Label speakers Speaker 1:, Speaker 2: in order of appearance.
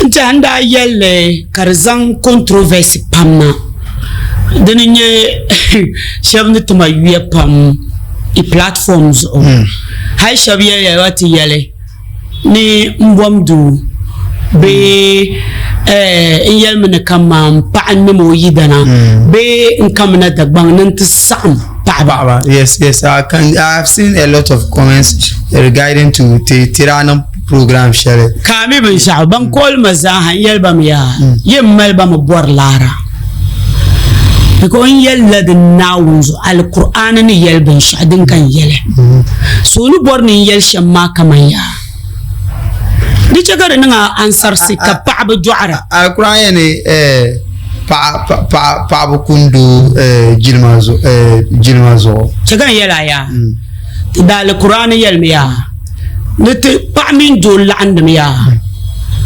Speaker 1: N tɛha n daa yɛlli ka di zaŋ controversy pam na. Dini n-nyɛ shɛba ni ti ma yuya pam i platform zuɣu. Hali shɛba yɛliya wa ti yɛli ni m bom doo bee n yɛlimi ni kaman paɣa n-niŋ o yidana bee n kamina Dagbaŋ ni n ti saɣim paɣaba.
Speaker 2: Yes, yes, I can, I have seen a lot of comments regarding to ti daa niŋ program shɛli.
Speaker 1: Ka a mi binshɛɣu, ban call ma zaaha n yɛli ba mi yaa, yi m mali ba mi bɔri laara. Because n yɛli la di Naawuni zuɣu, Alkur'aani ni yɛli binshɛɣu din ka n yɛli. So o ni bɔri ni n yɛli shɛm maa kaman yaa. Di chɛ ka di niŋ a ansarisi ka paɣaba dɔɣira.
Speaker 2: Alkur'aan yɛli ni paɣaba kundu jilima zuɣu.
Speaker 1: Chɛ ka n yɛli a yaa, ti da Alkur'aani yɛlimi yaa, ni ti paɣa mini doo laɣindimi yaa.